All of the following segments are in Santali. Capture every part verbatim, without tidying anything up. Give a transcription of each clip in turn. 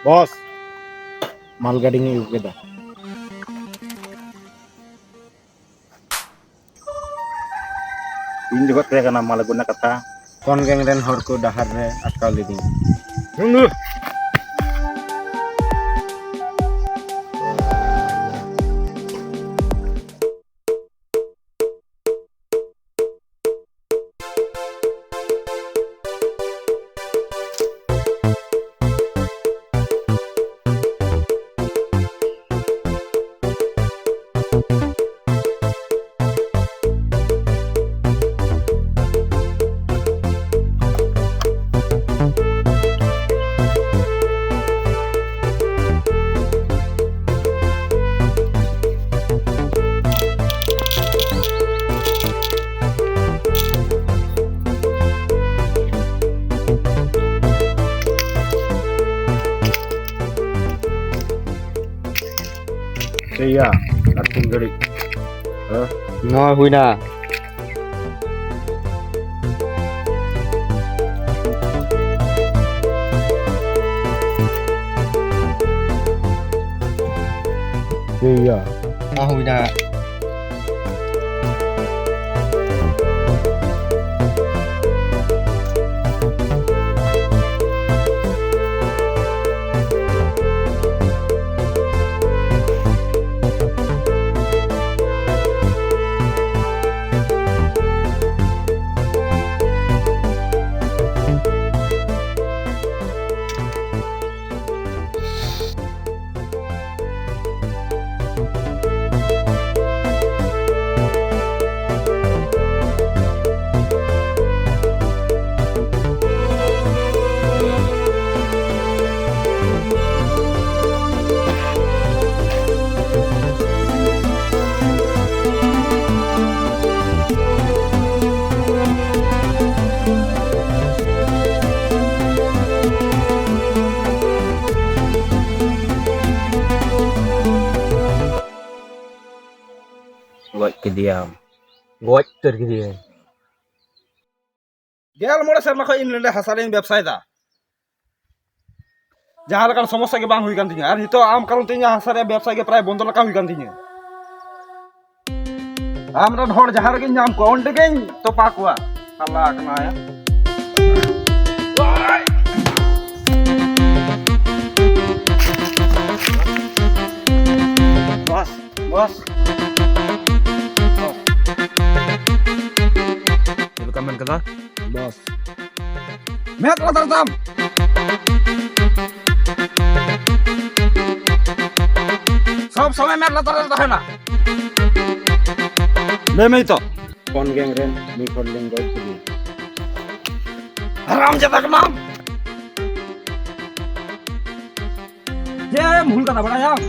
ᱵᱚᱥ, ᱢᱟᱞ ᱜᱟᱹᱰᱤᱧ ᱟᱹᱜᱩ ᱠᱮᱫᱟ᱾ ᱤᱧ ᱡᱚᱠᱷᱚᱱ ᱛᱟᱦᱮᱸ ᱠᱟᱱᱟ ᱢᱟᱞ ᱟᱹᱜᱩ ᱨᱮᱱᱟᱜ ᱠᱟᱛᱷᱟ, ᱠᱚᱱ ᱜᱮᱝ ᱨᱮᱱ ᱦᱚᱲ ᱠᱚ ᱰᱟᱦᱟᱨ ᱨᱮ ᱟᱴᱠᱟᱣ ᱞᱤᱫᱤᱧᱟ᱾ ᱴᱷᱤᱠ ᱜᱮᱭᱟ, ᱟᱨ ᱛᱤᱱ ᱜᱷᱟᱹᱲᱤᱡ? ᱦᱮᱸ? ᱱᱚᱣᱟ ᱦᱩᱭᱱᱟ᱾ ᱴᱷᱤᱠ ᱜᱮᱭᱟ᱾ ᱱᱚᱣᱟ ᱦᱩᱭᱱᱟ᱾ ᱜᱚᱡ ᱠᱮᱫᱮᱭᱟᱢ᱾ ᱜᱚᱡ ᱩᱛᱟᱹᱨ ᱠᱮᱫᱮᱭᱟᱹᱧ᱾ ᱜᱮᱞ ᱢᱚᱬᱮ ᱥᱮᱨᱢᱟ ᱠᱷᱚᱱ ᱤᱧ ᱱᱚᱰᱮ ᱦᱟᱥᱟ ᱨᱮᱧ ᱵᱮᱵᱽᱥᱟᱭᱮᱫᱟ᱾ ᱡᱟᱦᱟᱸ ᱞᱮᱠᱟᱱ ᱥᱚᱢᱚᱥᱥᱟ ᱜᱮ ᱵᱟᱝ ᱦᱩᱭ ᱠᱟᱱ ᱛᱤᱧᱟᱹ, ᱟᱨ ᱱᱤᱛᱚᱜ ᱟᱢ ᱠᱟᱨᱚᱱ ᱛᱮ ᱤᱧᱟᱹᱜ ᱦᱟᱥᱟ ᱨᱮᱭᱟᱜ ᱵᱮᱵᱽᱥᱟ ᱜᱮ ᱯᱨᱟᱭ ᱵᱚᱱᱫᱚ ᱞᱮᱠᱟ ᱦᱩᱭ ᱠᱟᱱ ᱛᱤᱧᱟᱹ᱾ ᱟᱢ ᱨᱮᱱ ᱦᱚᱲ ᱡᱟᱦᱟᱸ ᱨᱮᱜᱮᱧ ᱧᱟᱢ ᱠᱚᱣᱟ, ᱚᱸᱰᱮ ᱜᱮᱧ ᱛᱚᱯᱟ ᱠᱚᱣᱟ᱾ ᱦᱟᱞᱟ ᱠᱟᱱᱟᱭᱟ᱾ ᱵᱚᱥ, ᱵᱚᱥ᱾ ᱪᱮᱫ ᱞᱮᱠᱟ ᱢᱮᱱ ᱠᱮᱫᱟ? ᱵᱚᱥ᱾ ᱢᱮᱫ ᱞᱟᱛᱟᱨ ᱛᱟᱢ᱾ ᱥᱚᱵ ᱥᱚᱢᱚᱭ ᱢᱮᱫ ᱞᱟᱛᱟᱨ ᱨᱮ ᱛᱟᱦᱮᱱᱟ᱾ ᱞᱟᱹᱭ ᱢᱮ ᱛᱚ᱾ ᱯᱚᱱ ᱜᱮᱝ ᱨᱮᱱ ᱢᱤᱫ ᱦᱚᱲ ᱞᱤᱧ ᱜᱚᱡ ᱠᱮᱫᱮᱭᱟ᱾ ᱦᱟᱨᱟᱢ ᱡᱟᱫᱟ ᱠᱟᱱᱟᱢ᱾ ᱪᱮᱫ ᱮᱢ ᱵᱷᱩᱞ ᱠᱟᱫᱟ ᱵᱟᱲᱟᱭᱟᱢ?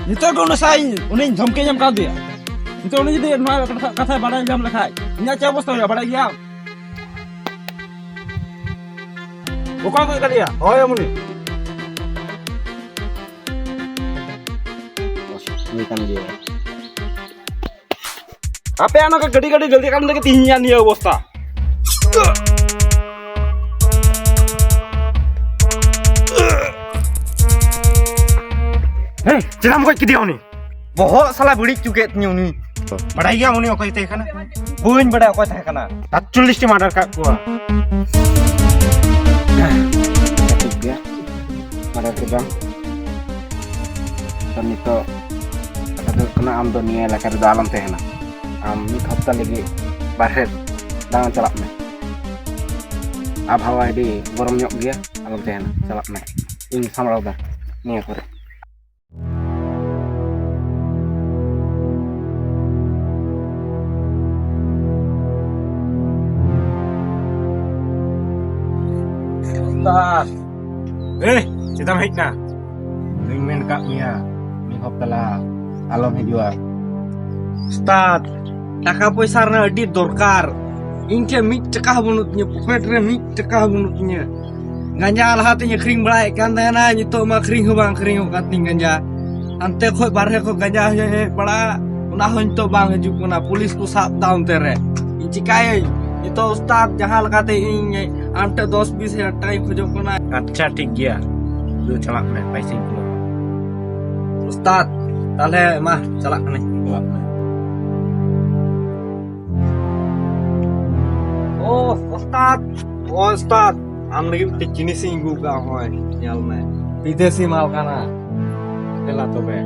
ᱱᱤᱛᱚᱜ ᱜᱮ ᱩᱱᱤ ᱥᱟᱶ ᱤᱧ, ᱩᱱᱤᱧ ᱫᱷᱚᱢᱠᱤᱧ ᱮᱢ ᱠᱟᱣᱫᱮᱭᱟ᱾ ᱱᱤᱛᱚᱜ ᱩᱱᱤ ᱡᱩᱫᱤ ᱱᱚᱣᱟ ᱠᱟᱛᱷᱟ, ᱠᱟᱛᱷᱟᱭ ᱵᱟᱲᱟᱭ ᱧᱟᱢ ᱞᱮᱠᱷᱟᱡ, ᱤᱧᱟᱹᱜ ᱪᱮᱫ ᱚᱵᱚᱥᱛᱟ ᱦᱩᱭᱩᱜᱼᱟ ᱵᱟᱲᱟᱭ ᱜᱮᱭᱟᱢ? ᱚᱠᱚᱭ ᱜᱚᱡ ᱠᱟᱫᱮᱭᱟ? ᱦᱳᱭ, ᱩᱱᱤ᱾ ᱩᱱᱤ ᱠᱟᱱ ᱜᱮᱭᱟ᱾ ᱟᱯᱮᱭᱟᱜ ᱱᱚᱝᱠᱟ ᱜᱟᱹᱰᱤ ᱜᱟᱹᱰᱤ ᱜᱟᱹᱰᱤ ᱠᱟᱨᱚᱱ ᱛᱮᱜᱮ ᱛᱤᱦᱤᱧᱟᱜ ᱱᱤᱭᱟᱹ ᱚᱵᱚᱥᱛᱟ᱾ ᱦᱮᱸ, ᱪᱮᱫᱟᱜ ᱮᱢ ᱜᱚᱡ ᱠᱮᱫᱮᱭᱟ ᱩᱱᱤ? ᱵᱚᱦᱚᱜ ᱥᱟᱞᱟ ᱵᱟᱹᱲᱤᱡ ᱦᱚᱪᱚ ᱠᱮᱫ ᱛᱤᱧᱟᱹ ᱩᱱᱤ᱾ ᱵᱟᱲᱟᱭ ᱜᱮᱭᱟᱢ ᱩᱱᱤ ᱚᱠᱚᱭ ᱛᱟᱦᱮᱸ ᱠᱟᱱᱟ? ᱵᱟᱹᱧ ᱵᱟᱲᱟᱭᱟ ᱚᱠᱚᱭ ᱛᱟᱦᱮᱸ ᱠᱟᱱᱟ᱾ ᱥᱟᱛᱪᱚᱞᱞᱤᱥ ᱴᱤ ᱢᱟᱨᱰᱟᱨ ᱠᱟᱜ ᱠᱚᱣᱟ᱾ ᱴᱷᱤᱠ ᱜᱮᱭᱟ, ᱢᱟᱨᱰᱟᱨ ᱠᱮᱫᱟᱢ᱾ ᱛᱚ ᱱᱤᱛᱚᱜ ᱠᱟᱛᱷᱟ ᱫᱚ ᱦᱩᱭᱩᱜ ᱠᱟᱱᱟ, ᱟᱢ ᱫᱚ ᱱᱤᱭᱟᱹ ᱮᱞᱟᱠᱟ ᱨᱮᱫᱚ ᱟᱞᱚᱢ ᱛᱟᱦᱮᱱᱟ᱾ ᱟᱢ ᱢᱤᱫ ᱦᱟᱯᱛᱟ ᱞᱟᱹᱜᱤᱫ ᱵᱟᱨᱦᱮ ᱫᱟᱬᱟᱱ ᱪᱟᱞᱟᱜ ᱢᱮ᱾ ᱟᱵᱚᱦᱟᱣᱟ ᱟᱹᱰᱤ ᱜᱚᱨᱚᱢ ᱧᱚᱜ ᱜᱮᱭᱟ, ᱟᱞᱚᱢ ᱛᱟᱦᱮᱱᱟ, ᱪᱟᱞᱟᱜ ᱢᱮ᱾ ᱤᱧ ᱥᱟᱢᱵᱲᱟᱣ ᱫᱟ ᱱᱤᱭᱟᱹ ᱠᱚᱨᱮ᱾ ᱩᱥᱛᱟᱫ᱾ ᱮ, ᱪᱮᱫᱟᱜ ᱮᱢ ᱦᱮᱡ ᱮᱱᱟ? ᱤᱧ ᱢᱮᱱ ᱠᱟᱜ ᱢᱮᱭᱟ, ᱢᱤᱫ ᱦᱚᱯᱛᱟ ᱞᱟᱦᱟ ᱟᱞᱚᱢ ᱦᱤᱡᱩᱜᱼᱟ᱾ ᱩᱥᱛᱟᱫ, ᱴᱟᱠᱟ ᱯᱚᱭᱥᱟ ᱨᱮᱱᱟᱜ ᱟᱹᱰᱤ ᱫᱚᱨᱠᱟᱨ᱾ ᱤᱧ ᱴᱷᱮᱱ ᱢᱤᱫ ᱴᱟᱠᱟ ᱦᱚᱸ ᱵᱟᱹᱱᱩᱜ ᱛᱤᱧᱟᱹ, ᱯᱚᱠᱮᱴ ᱨᱮ ᱢᱤᱫ ᱴᱟᱠᱟ ᱦᱚᱸ ᱵᱟᱹᱱᱩᱜ ᱛᱤᱧᱟᱹ᱾ ᱜᱟᱸᱡᱟ ᱞᱟᱦᱟᱛᱤᱧ ᱟᱹᱠᱷᱨᱤᱧ ᱵᱟᱲᱟᱭᱮᱫ ᱠᱟᱱ ᱛᱟᱦᱮᱱᱟ, ᱱᱤᱛᱚᱜ ᱢᱟ ᱟᱹᱠᱷᱨᱤᱧ ᱦᱚᱸ ᱵᱟᱝ ᱟᱹᱠᱷᱨᱤᱧᱚᱜ ᱠᱟᱱ ᱛᱤᱧ ᱜᱟᱸᱡᱟ᱾ ᱦᱟᱱᱛᱮ ᱠᱷᱚᱡ ᱵᱟᱨᱦᱮ ᱠᱷᱚᱡ ᱜᱟᱸᱡᱟ ᱦᱮᱡ ᱵᱟᱲᱟ, ᱚᱱᱟ ᱦᱚᱸ ᱱᱤᱛᱚᱜ ᱵᱟᱝ ᱦᱤᱡᱩᱜ ᱠᱟᱱᱟ, ᱯᱩᱞᱤᱥ ᱠᱚ ᱥᱟᱵ ᱫᱟ ᱚᱱᱛᱮ ᱨᱮ᱾ ᱤᱧ ᱪᱤᱠᱟᱭᱟᱹᱧ ᱱᱤᱛᱚᱜ ᱩᱥᱛᱟᱫ? ᱡᱟᱦᱟᱸ ᱞᱮᱠᱟᱛᱮ ᱤᱧ ᱟᱢ ᱴᱷᱮᱱ ᱫᱚᱥ ᱵᱤᱥ ᱦᱟᱡᱟᱨ ᱴᱟᱠᱟᱧ ᱠᱷᱚᱡᱚᱜ ᱠᱟᱱᱟ᱾ ᱟᱪᱪᱷᱟ, ᱴᱷᱤᱠ ᱜᱮᱭᱟ, ᱫᱩ ᱪᱟᱞᱟᱜ ᱢᱮ, ᱯᱟᱭᱥᱟᱧ ᱠᱩᱞᱟᱢᱟ᱾ ᱩᱥᱛᱟᱫ, ᱛᱟᱦᱞᱮ ᱢᱟ ᱪᱟᱞᱟᱜ ᱠᱟᱹᱱᱟᱹᱧ᱾ ᱳ ᱩᱥᱛᱟᱫ, ᱳ ᱩᱥᱛᱟᱫ, ᱟᱢ ᱞᱟᱹᱜᱤᱫ ᱢᱤᱫᱴᱮᱡ ᱡᱤᱱᱤᱥ ᱤᱧ ᱟᱹᱜᱩ ᱠᱟᱜᱼᱟ, ᱦᱚᱸᱜᱼᱚᱭ ᱧᱮᱞ ᱢᱮ, ᱵᱤᱫᱮᱥᱤ ᱢᱟᱞ ᱠᱟᱱᱟ᱾ ᱫᱮᱞᱟ ᱛᱚᱵᱮ᱾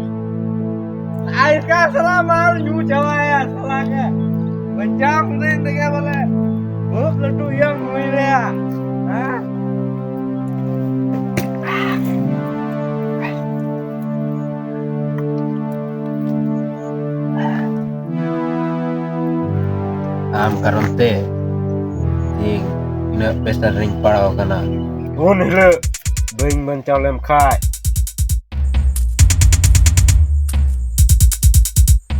ᱟᱭᱠᱟ ᱥᱟᱞᱟ ᱢᱟᱞ ᱧᱩ ᱪᱟᱵᱟᱭᱟ ᱥᱟᱞᱟ ᱜᱮ᱾ ᱵᱟᱧᱪᱟᱣ ᱠᱩᱫᱟᱹᱭ ᱛᱮᱜᱮ ᱵᱚᱞᱮ ᱵᱚᱦᱩᱛ ᱞᱟᱹᱴᱩ ᱤᱭᱟᱹ ᱦᱩᱭ ᱞᱮᱭᱟ᱾ ᱦᱮᱸ? ᱟᱢ ᱠᱟᱨᱚᱱ ᱛᱮ ᱤᱧ ᱤᱱᱟᱹᱜ ᱯᱮᱥᱟᱨ ᱨᱤᱧ ᱯᱟᱲᱟᱣ ᱟᱠᱟᱱᱟ᱾ ᱩᱱ ᱦᱤᱞᱳᱜ ᱵᱟᱹᱧ ᱵᱟᱧᱪᱟᱣ ᱞᱮᱱ ᱠᱷᱟᱡ,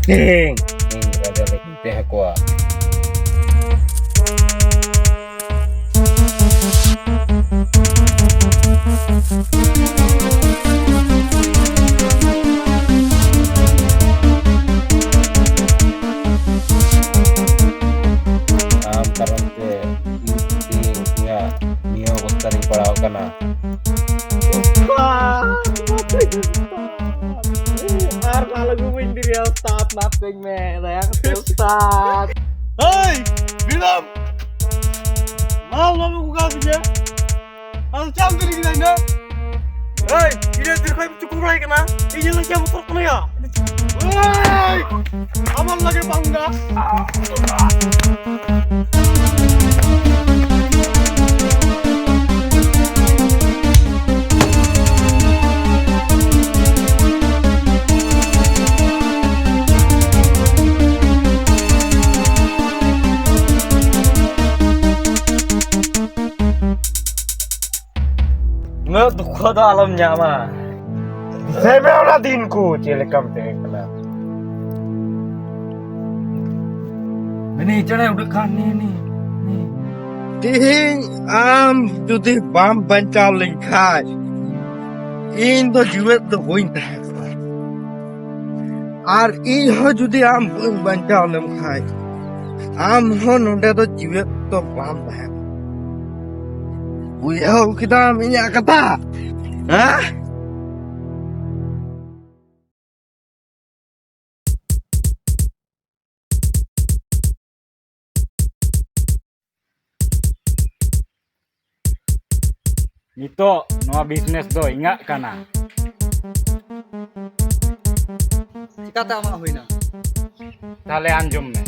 ᱛᱮᱦᱮᱧ ᱤᱧ ᱨᱟᱡᱟ ᱞᱮᱠᱟᱧ ᱛᱟᱦᱮᱸ ᱠᱚᱜᱼᱟ᱾ ᱟᱢ ᱠᱟᱨᱚᱱ ᱛᱮ ᱤᱧ ᱛᱮᱦᱮᱧ ᱤᱧᱟᱹᱜ ᱱᱤᱭᱟᱹ ᱚᱵᱚᱥᱛᱟ ᱨᱤᱧ ᱯᱟᱲᱟᱣ ᱟᱠᱟᱱᱟ᱾ ᱟᱨ ᱵᱷᱟᱞᱚ ᱜᱩᱢᱤᱧ ᱫᱤᱨᱤᱭᱟ ᱩᱥᱛᱟᱫ, ᱢᱟᱯ ᱠᱟᱹᱧ ᱢᱮ, ᱫᱟᱭᱟ ᱠᱟᱛᱮ ᱩᱥᱛᱟᱫ᱾ ᱦᱮᱭ, ᱵᱤᱞᱚᱢ! ᱢᱟᱞ ᱵᱟᱵᱩ ᱠᱚ ᱠᱟᱹᱢᱤᱭᱟ᱾ ᱟᱫᱚ ᱪᱟᱢ ᱫᱤᱨᱤ ᱠᱮᱫᱟ ᱤᱧ ᱫᱚ? ᱦᱮᱭ, ᱤᱧ ᱫᱚ ᱛᱤᱨ ᱠᱷᱚᱡ ᱪᱩᱠᱩ ᱵᱟᱲᱟᱭ ᱠᱟᱱᱟ᱾ ᱤᱧ ᱞᱟᱹᱜᱤᱫ ᱮᱢ ᱵᱚᱛᱚᱨ ᱠᱟᱱᱟ ᱭᱟ? ᱦᱮᱭ! ᱟᱢᱟᱜ ᱞᱟᱜᱮ ᱵᱟᱝ ᱫᱟ᱾ ᱩᱱᱟᱹᱜ ᱫᱩᱠᱷᱚ ᱫᱚ ᱟᱞᱚᱢ ᱧᱟᱢᱟ᱾ ᱫᱤᱥᱟᱹᱭ ᱢᱮ ᱚᱱᱟ ᱫᱤᱱ ᱠᱚ, ᱪᱮᱫ ᱞᱮᱠᱟᱢ ᱛᱟᱦᱮᱸ ᱠᱟᱱᱟ᱾ ᱢᱮᱱᱮ ᱪᱮᱬᱮ ᱩᱰᱟᱹᱜ ᱠᱟᱱ ᱱᱤ, ᱱᱤ, ᱱᱤ᱾ ᱛᱤᱦᱤᱧ ᱟᱢ ᱡᱩᱫᱤ ᱵᱟᱢ ᱵᱟᱧᱪᱟᱣ ᱞᱮᱱᱠᱷᱟᱡ, ᱤᱧ ᱫᱚ ᱡᱤᱣᱮᱫ ᱫᱚ ᱵᱟᱹᱧ ᱛᱟᱦᱮᱸ ᱠᱚᱜᱼᱟ᱾ ᱟᱨ ᱤᱧ ᱦᱚᱸ ᱡᱩᱫᱤ ᱟᱢ ᱵᱟᱹᱧ ᱵᱟᱧᱪᱟᱣ ᱞᱮᱢ ᱠᱷᱟᱡ, ᱟᱢ ᱦᱚᱸ ᱱᱚᱰᱮ ᱫᱚ ᱡᱤᱣᱮᱫ ᱫᱚ ᱵᱟᱢ ᱛᱟᱦᱮᱱᱟ᱾ ᱵᱩᱡᱷᱟᱹᱣ ᱠᱮᱫᱟᱢ ᱤᱧᱟᱹᱜ ᱠᱟᱛᱷᱟ? ᱦᱮᱸ? ᱱᱤᱛᱚᱜ ᱱᱚᱣᱟ ᱵᱤᱡᱽᱱᱮᱥ ᱫᱚ ᱤᱧᱟᱹᱜ ᱠᱟᱱᱟ᱾ ᱪᱤᱠᱟᱛᱮ ᱟᱢᱟᱜ ᱦᱩᱭᱱᱟ? ᱛᱟᱦᱞᱮ ᱟᱸᱡᱚᱢ ᱢᱮ᱾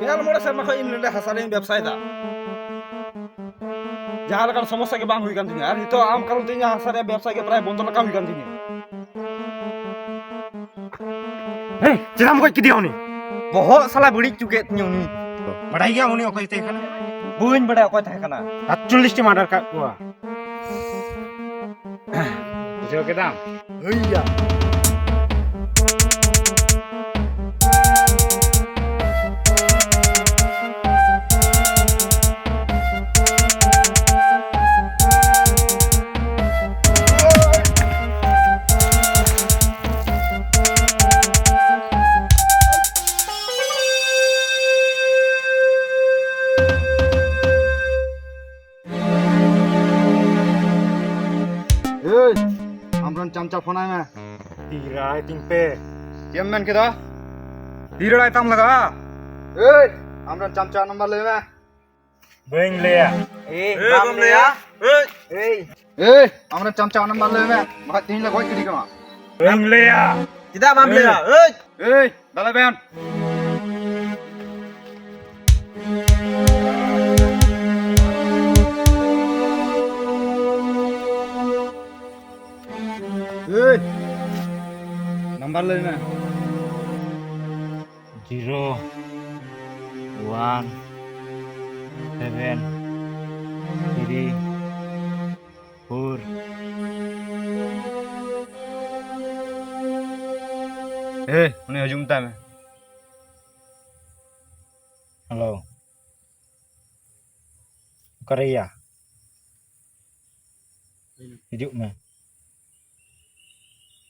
ᱜᱮᱞ ᱢᱚᱬᱮ ᱥᱮᱨᱢᱟ ᱠᱷᱚᱱ ᱤᱧ ᱱᱚᱰᱮ ᱦᱟᱥᱟ ᱨᱮᱧ ᱵᱮᱵᱥᱟᱭᱮᱫᱟ᱾ ᱡᱟᱦᱟᱸ ᱞᱮᱠᱟᱱ ᱥᱚᱢᱚᱥᱥᱟ ᱜᱮ ᱵᱟᱝ ᱦᱩᱭ ᱠᱟᱱ ᱛᱤᱧᱟ, ᱟᱨ ᱱᱤᱛᱚᱜ ᱟᱢ ᱠᱟᱨᱚᱱ ᱛᱮ ᱤᱧᱟᱹᱜ ᱦᱟᱥᱟ ᱨᱮᱭᱟᱜ ᱵᱮᱵᱥᱟ ᱜᱮ ᱯᱨᱟᱭ ᱵᱚᱱᱫᱚ ᱞᱮᱠᱟ ᱦᱩᱭ ᱠᱟᱱ ᱛᱤᱧᱟ᱾ ᱦᱮᱸ, ᱪᱮᱫᱟᱜ ᱮᱢ ᱜᱚᱡ ᱠᱮᱫᱮᱭᱟ ᱩᱱᱤ? ᱵᱚᱦᱚᱜ ᱥᱟᱞᱟ ᱵᱟᱹᱲᱤᱡ ᱦᱚᱪᱚ ᱠᱮᱫ ᱛᱤᱧᱟᱹ ᱩᱱᱤ᱾ ᱵᱟᱰᱟᱭ ᱜᱮᱭᱟᱢ ᱩᱱᱤ ᱚᱠᱚᱭ ᱛᱟᱦᱮᱸ ᱠᱟᱱᱟ? ᱵᱟᱹᱧ ᱵᱟᱰᱟᱭᱟ ᱚᱠᱚᱭ ᱛᱟᱦᱮᱸ ᱠᱟᱱᱟ᱾ ᱟᱴᱪᱚᱞᱞᱤᱥ ᱴᱤ ᱢᱟᱨᱰᱟᱨ ᱠᱟᱜ ᱠᱚᱣᱟ᱾ ᱵᱩᱡᱷᱟᱹᱣ ᱠᱮᱫᱟᱢ? ᱦᱩᱭᱟ᱾ ᱮᱭ, ᱟᱢᱨᱮᱱ ᱪᱟᱢᱪᱟ ᱯᱷᱳᱱᱟᱭ ᱢᱮ᱾ ᱛᱤᱨᱮ ᱟᱲᱟᱭ ᱛᱤᱧ ᱯᱮ᱾ ᱪᱮᱫ ᱮᱢ ᱢᱮᱱ ᱠᱮᱫᱟ? ᱛᱤᱨᱮ ᱟᱲᱟᱭ ᱛᱟᱢ ᱞᱟᱜᱟᱜᱼᱟ? ᱮᱭ, ᱟᱢᱨᱮᱱ ᱪᱟᱢᱪᱟ ᱱᱟᱢᱵᱟᱨ ᱞᱟᱹᱭ ᱢᱮ᱾ ᱵᱟᱹᱧ ᱞᱟᱹᱭᱟ᱾ ᱮᱭ, ᱮᱭ, ᱵᱟᱢ ᱵᱟᱢ ᱞᱟᱹᱭᱟ? ᱞᱟᱹᱭᱟ? ᱮᱭ᱾ ᱮᱭ᱾ ᱮᱭ, ᱟᱢᱨᱮᱱ ᱪᱟᱢᱪᱟ ᱱᱟᱢᱵᱟᱨ ᱞᱟᱹᱭ ᱢᱮ, ᱵᱟᱠᱷᱟᱡ ᱛᱤᱦᱤᱧ ᱞᱮ ᱜᱚᱡ ᱜᱤᱰᱤ ᱠᱟᱢᱟ᱾ ᱵᱟᱹᱧ ᱞᱟᱹᱭᱟ᱾ ᱪᱮᱫᱟᱜ ᱵᱟᱢ ᱮᱭ᱾ ᱞᱟᱹᱭᱟ? ᱮᱭ᱾ ᱮᱭ, ᱫᱟᱞᱟᱭ ᱵᱮᱱ᱾ ᱮᱭ, ᱱᱟᱢᱵᱟᱨ ᱞᱟᱹᱭ ᱢᱮ᱾ Zero one seven three four. ᱮᱭ, ᱩᱱᱤ ᱦᱤᱡᱩᱜ ᱢᱮᱛᱟᱭ ᱢᱮ᱾ ᱦᱮᱞᱳ᱾ ᱚᱠᱟᱨᱮᱭᱟ? ᱦᱤᱡᱩᱜ ᱢᱮ᱾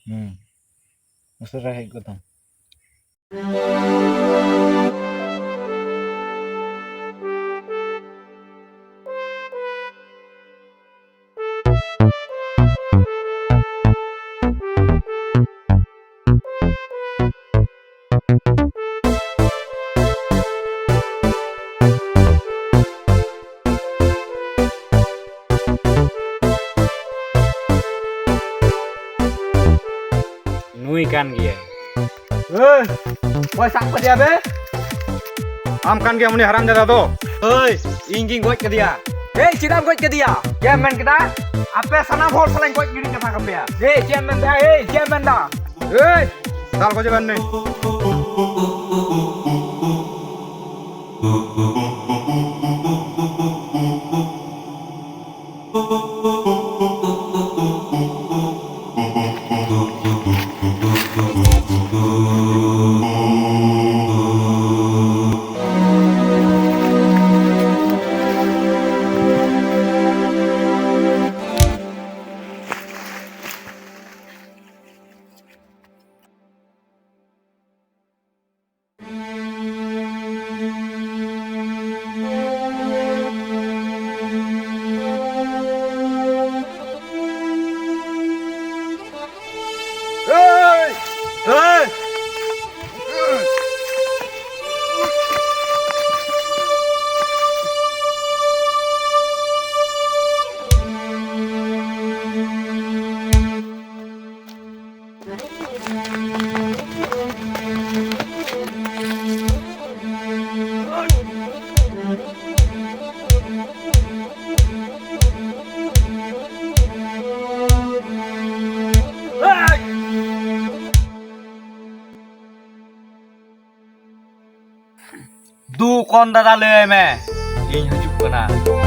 ᱦᱩᱸ᱾ ᱩᱥᱟᱹᱨᱟ ᱦᱮᱡ ᱜᱚᱫᱚᱜ ᱢᱮ᱾ ᱱᱩᱭ ᱠᱟᱱ ᱜᱮᱭᱟᱭ᱾ ᱮᱭ, ᱚᱠᱚᱭ ᱥᱟᱵ ᱠᱟᱫᱮᱭᱟ ᱵᱮ? ᱟᱢ ᱠᱟᱱ ᱜᱮᱭᱟᱢ ᱩᱱᱤ ᱦᱟᱨᱟᱢ ᱡᱟᱫᱟ ᱫᱚ᱾ ᱦᱳᱭ, ᱤᱧ ᱜᱤᱧ ᱜᱚᱡ ᱠᱟᱫᱮᱭᱟ᱾ ᱮᱭ, ᱪᱮᱫᱟᱜ ᱮᱢ ᱜᱚᱡ ᱠᱟᱫᱮᱭᱟ? ᱪᱮᱫ ᱮᱢ ᱢᱮᱱ ᱠᱮᱫᱟ? ᱟᱯᱮ ᱥᱟᱱᱟᱢ ᱦᱚᱲ ᱥᱟᱞᱟᱧ ᱜᱚᱡ ᱜᱤᱰᱤ ᱠᱟᱛᱟ ᱠᱟᱯᱮᱭᱟ᱾ ᱮᱭ, ᱪᱮᱫ ᱮᱢ ᱢᱮᱱ ᱫᱟ? ᱮᱭ, ᱪᱮᱫ ᱮᱢ ᱢᱮᱱ ᱫᱟ? ᱮᱭ, ᱫᱟᱞ ᱜᱚᱡᱮ ᱵᱮᱱ ᱱᱩᱭ᱾ ᱫᱩ ᱠᱚᱱ ᱫᱟᱫᱟ, ᱞᱟᱹᱭ ᱟᱭ ᱢᱮ, ᱤᱧ ᱦᱤᱡᱩᱜ ᱠᱟᱱᱟ᱾